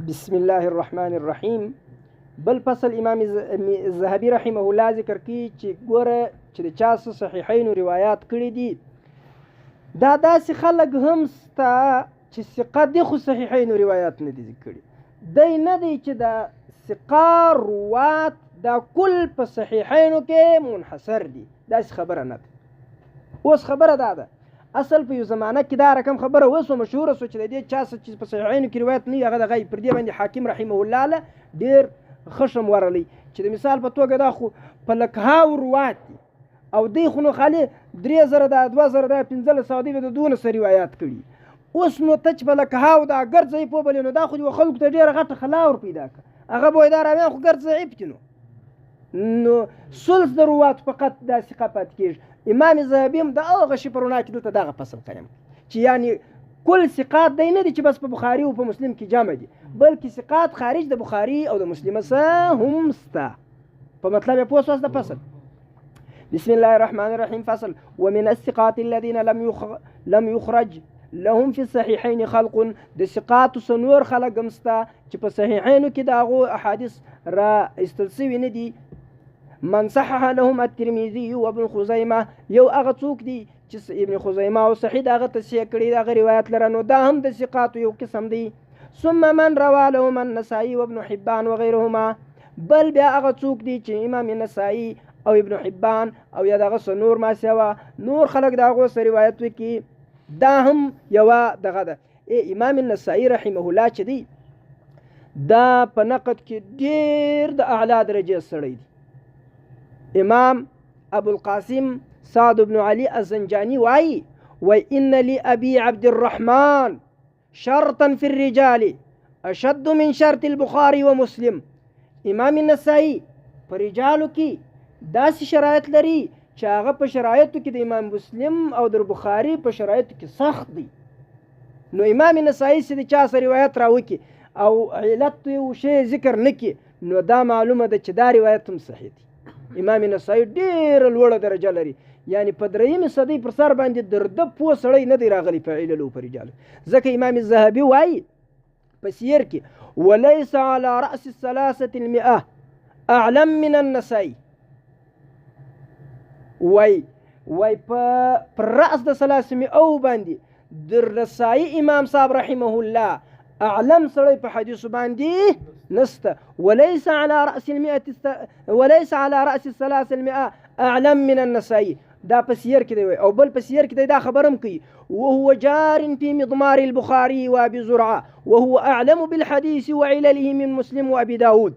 بسم الله الرحمن الرحیم. بل فصل امام ذهبي رحمه الله ذکر کوي چې ګوره چې د چا څه صحیحینو روایات کړي دي، دا داسې خلک هم سته چې ثقه دي خو صحیحینو روایات نه دي ذکر کړي. دی نه دی چې دا ثقه روات دا کل په صحیحینو کې منحصر دي، داسې خبره نه ده. اوس خبره دا ده، اصل په یو زمانه کې دا رقم خبره وسوه، مشهوره سوه چې د دې چا څه چې په صحیحینو کې روایت نه وي هغه د غیب. پر دې باندې حاکم رحمه الله له ډېر خشم ورغلی چې د مثال په توګه دا خو په لکهاو روات دي او دی خو نو خالي 3000 دا 2000 دا 1500 دی به د دونه څه روایات کړي. اوس نو ته چې په لکهاو دا ګرد ضعیف وبلې نو دا خو دې خلکو ته ډېره غټه خلا ور پیدا کړه، هغه به وایي دا راویان خو ګرد ضعیف دي. نو ثلث د رواتو فقط دا ثقه پاتې کېږي. امام ذهبي هم د هغه شي په رڼا کې دلته دغه فصل قایم چې یعنی کل ثقات دی نه دي چې بس په بخاري او په مسلم کې جمع دي، بلکې ثقات خارج د بخاري او د مسلم څخه هم سته. په مطلب یې پوه سواست د فصل. بسم الله الرحمن الرحیم. فصل. ومن الثقات الذين لم يخرج لهم في الصحيحين خلق. د ثقاتو څه نور خلک هم سته چې په صحیحینو کې د هغو احادیث را ایستل سوي نه دي. من صحح لهم الترمذي وابن خزيمة، یو هغه څوک دي چې ابن خزیمه او صحیح د هغه تصحیح کړي، د هغه روایت لره، نو دا هم د ثقاتو یو قسم دی. ثم من روى لهم النسائي وابن حبان وغيرهما، بل بیا هغه څوک دي چې امام نسائی او ابن حبان او یا دغه څه نور ما سوا نور خلک د هغو سره روایت وکړي، دا هم یوه دغه ده. امام النسائي رحمه الله چې دی دا په نقد کې ډېر د اعلی درجې سړی دی. امام ابو القاسم سعد بن علي الزنجاني وایي وای ان لأبي عبد الرحمن شرطا في الرجال أشد من شرط البخاري ومسلم. امام النسائي په رجالو کې داسې شرایط لري چې هغه په شرایطو کې د امام مسلم او د بخاري په شرایطو کې سخت دی. نو امام النسائي چې د چا سره روایت راوکي او علت یو شی ذکر نه کړي نو دا معلومه ده چې دا روایت هم صحیح دی. امام نسائی ډېره لوړه درجه لري، یعنی په درېیمې صدۍ پر سر باندې درده پوه سړی نه دی راغلی په عللو په رجالو. ځکه امام ذهبي وایي په سیر کې وليس على رأس الثلاثة المئة أعلم من النسائي، وای پر رأس د ثلاثمئو باندې در نسائی امام صاحب رحمه الله أعلم سړی په حدیثو باندې نسته. وليس على رأس المئة وليس على رأس الثلاث المئة أعلم من النسائي. دا په سیر کې دی وای، او بل په سیر کې دی دا خبر هم کوي وهو جار في مضمار البخاري وأبي زرعة وهو أعلم بالحديث وعلله من مسلم وأبي داود.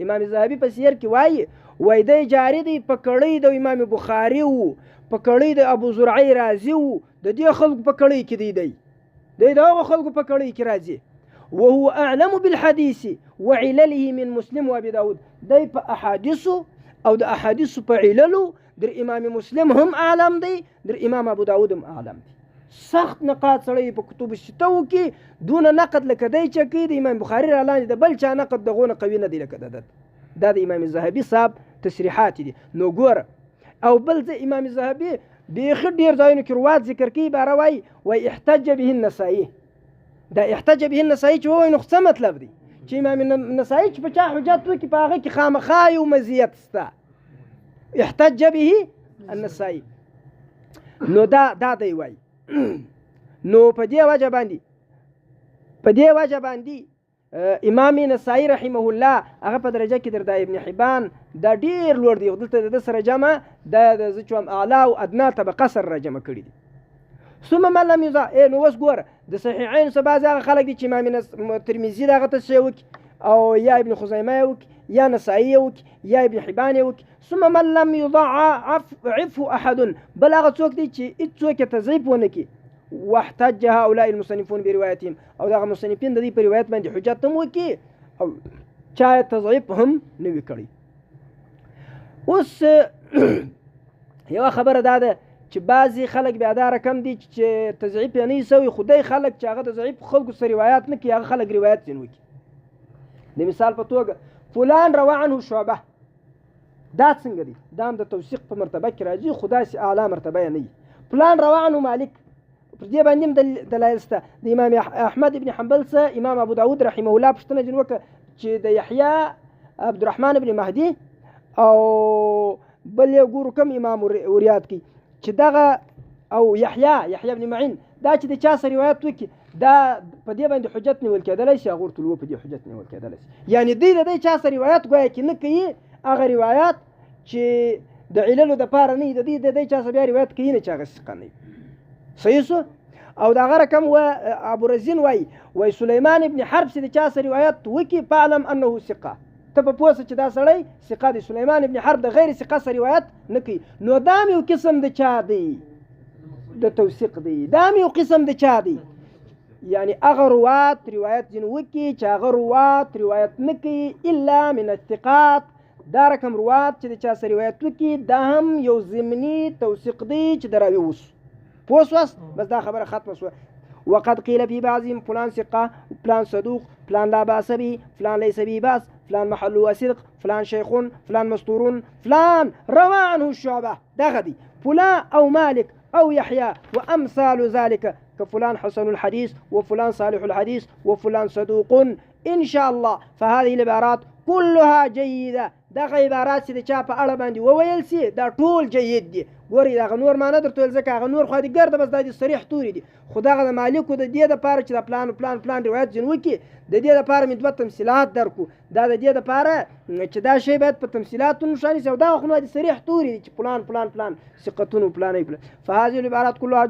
امام ذهبي په سیر کې وایي وای دی جاری دی په کړۍ د امام بخاري و، په کړۍ د ابو زرعه رازي و، د دې خلکو په کړۍ کې دی دی د هغو خلکو په کړۍ کې راځي. وهو أعلم بالحديث وعلله من مسلم وأبي داود. دی په احادیثو او د احادیثو په عللو در امام مسلم هم اعلم دی، در امام ابو داود هم اعلم دی. سخت نقاد سړی په کتب ستو کې دونه نقد لکه دی چې کوي د امام بخاري را لاندې د بل چا نقد دغونه قوي نه دی لکه د ده. دا د امام ذهبي صاحب تصریحات دي. نو ګوره، او بل ځای امام ذهبي بیخي ډېر ځایونو کې روات ذکر کوي، باره وایي وایي احتج به النسائي. دا احتج به النسائي چې ووایي نو څه مطلب دی؟ چې امام النسائي چې په چا حجت وکړي په هغه کې خامخا یو مزیت سته. احتج به النسائي. نو دا دی وایي. نو په دې وجه باندې، په دې وجه باندې امام نسائی رحمه الله هغه په درجه کې در د ابن حبان دا ډېر لوړ دی، دلته د ده سره جمع دا د زه چې وایم اعلی او ادنا طبقه سره را جمع کړي دي. ثم من لم یضع. نو اوس ګوره د صحیحین څه بعضې هغه خلک دي چې امام ترمذي د هغه تصحیح وکړي او یا ابن خزیمه یې وکړي یا نسائی یې وکړي یا ابن حبان یې وکړي. ثم من لم یضع عفه احد، بل هغه څوک دی چې هېڅوک یې تضعیف ونه کړي. واحتج هؤلاء المصنفون بروايتهم، او دغه مصنفین د دې په روایت باندې حجت هم وکړي او چا یې تضعیف هم نه وي کړی. اوس یوه خبره دا ده چې بعضې خلک بیا دا رقم دي چې تضعیف یې نه وي سوی، خو دی خلک چې هغه د ضعیف خلکو سره روایت نه کوي هغه خلک روایت ځینې وکړي. د مثال په توګه فلان روا عنه شعبه، دا څنګه دی؟ دا هم د توثیق په مرتبه کې راځي خو داسې اعلی مرتبه یې نه وي. فلان روا عنه مالک، پر دې باندې هم دلایل شته. د امام احمد ابن حنبل څخه امام ابو داود رحمه الله پوښتنه ځینې وکړه چې د یحیی عبدالرحمن ابن مهدي او بل یو ګورو کوم امام وریاد کوي چې دغه او یحیی ابن معین دا چې د چا سره روایت وکړي دا په دې باندې حجت نیول کېدلی شي، هغه ورته په دې حجت نیول کېدلی شي. یعنې دوی د دې چا سره روایت ګویا کې نه کوي، هغه روایت چې د عللو دپاره نه وي، د دوی د دې چا سره بیا روایت کوي نه چې هغه ثقه نه وي. صحیح سو؟ او د هغه رقم ابو رزین وایي، وایي سلیمان ابن حرب چې د چا سره روایت وکړي فاعلم انه ثقه، ته په پوه سه چې دا سړی ثقه دی. سلیمان ابن حرب د غیر ثقه سره روایت نه کوي. نو دا هم یو قسم د چا دی؟ د توثیق دی. دا هم یو قسم د چا دی؟ یعنی هغه روات روایت ځینې وکړي چې هغه روات روایت نه کوي الا من الثقات، دا رقم روات چې د چا سره روایت وکړي دا هم یو ضمني توثیق دی چې د راوي وسو. پوه سواست؟ بس دا خبره ختمه سوه. وقد قيل في بعضهم فلان ثقة، فلان صدوق، فلان لا بأس به، فلان ليس به بأس، فلان محله صدق، فلان شيخ، فلان مستور، فلان روى عنه الشعبة دغدي، فلان أو مالك أو يحيى وأمثال ذلك، كفلان حسن الحديث وفلان صالح الحديث وفلان صدوق إن شاء الله. فهذه العبارات كلها جيدة. دغه عبارات چې د چا په اړه باندې وویل سي دا ټول جید دي. ګورئ دغه نور ما نه درته ویل ځکه هغه نور خو دې ګرده بس دا دي صریح توري دي، خو دغه د مالکو د دې دپاره چې دا پلان پلان پلان روایت ځینې وکړي د دې دپاره مې دوه تمثیلات درکړو. دا د دې دپاره چې دا شی باید په تمثیلاتو نښاني سي او دغه خو نو دي صریح توري دي چې پلان پلان پلان ثقتونو پلانې پلان. فهذه العبارات كلها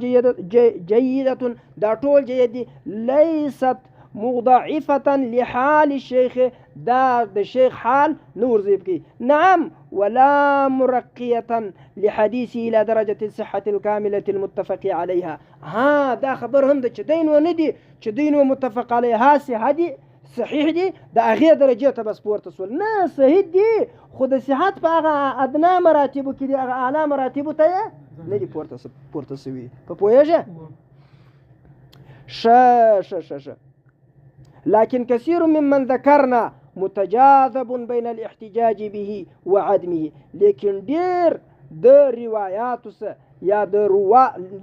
جيدة، دا ټول جيد دي. ليست مضاعفة لحال الشيخ، دا د شیخ حال نور ضعیف کوي. نعم ولا مرقية لحديثه إلى درجة الصحة الكاملة المتفق عليها. ها دا خبر هم ده چې دی نو نه دي چې دی نو متفق عليها صحة دي صحیح دي د هغې درجې ته بس پورته سول، نه صحیح دي خو د صحت په هغه ادنا مراتبو کې دي، هغه اعلی مراتبو ته یې نه دي پورته سوي. په پوهېږې؟ ښه ښه ښه ښه. لكن كثير ممن ذكرنا متجاذب بين الاحتجاج به وعدمه، لیکن ډیر د روایاتو څخه یا د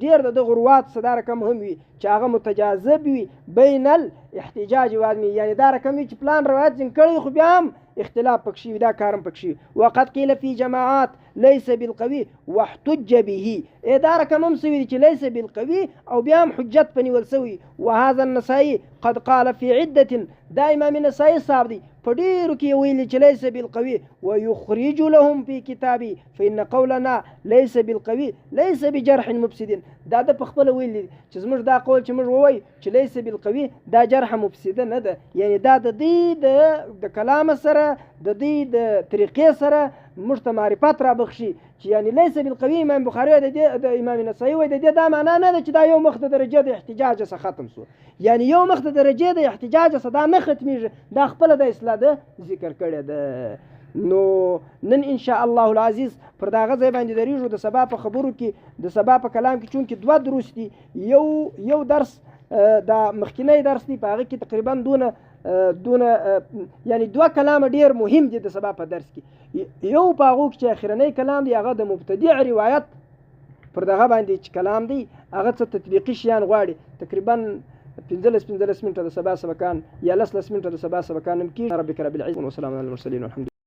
ډیر د دغو روات څخه دا رقم هم وي چې هغه متجاذب وي بین الاحتجاج وعدمه، یعنې دا رقم وي چې پلان روایت ځینې کړی خو بیا هم اختلاف پکښې وي، دا کار هم پکښې وي. وقد قیل فی جماعات ليس بالقوي واحتج به، دا رقم هم سوي چې ليس بالقوي او بیا هم حجت په نیول سوي. وهذا النسائي قد قال في عدة، دا امام نسائي صاحب دی په ډېرو کې یې ویلي چې ليس بالقوي ويخرج لهم في كتابه فإن قولنا ليس بالقوي ليس بجرح مفسد. دا ده په خپله ویلي چې زموږ دا قول چې موږ ووایو چې ليس بالقوي دا جرح مفسده نه ده، یعنې دا د دوی د کلام سره د دوی د طریقې سره موږ ته معرفت رابخښي چې یعنې ليس بالقوي. امام بخاري د دې د امام نسائي وایي د دې دا معنا نه ده چې دا یو مخ د درجې د احتجاج څخه ختم سو، یعنې یو مخ د درجې د احتجاج څخه دا نه ختمیږي، دا خپله د اصلاح ده ذکر کړې ده. نو نن ان شاء الله العزیز پر دغه ځای باندې درېږو. د سبا په خبرو کې د سبا په کلام کې چونکې دوه دروس دي، یو درس دا مخکینی درس دی په هغه کې تقریبا دونه یعنی دوه کلامه ډېر مهم دي د سبا په درس کې. یو په هغو کې چې اخرنی کلام دی هغه د مبتدع روایت پر دغه باندې چې کلام دی هغه څه تطبیقي شیان غواړي، تقریبا 15 منټه د سبا سبقان یا 10 منټه د سبا سبقان هم کېږي. ربک رب العزة وسلام على المرسلين والحمد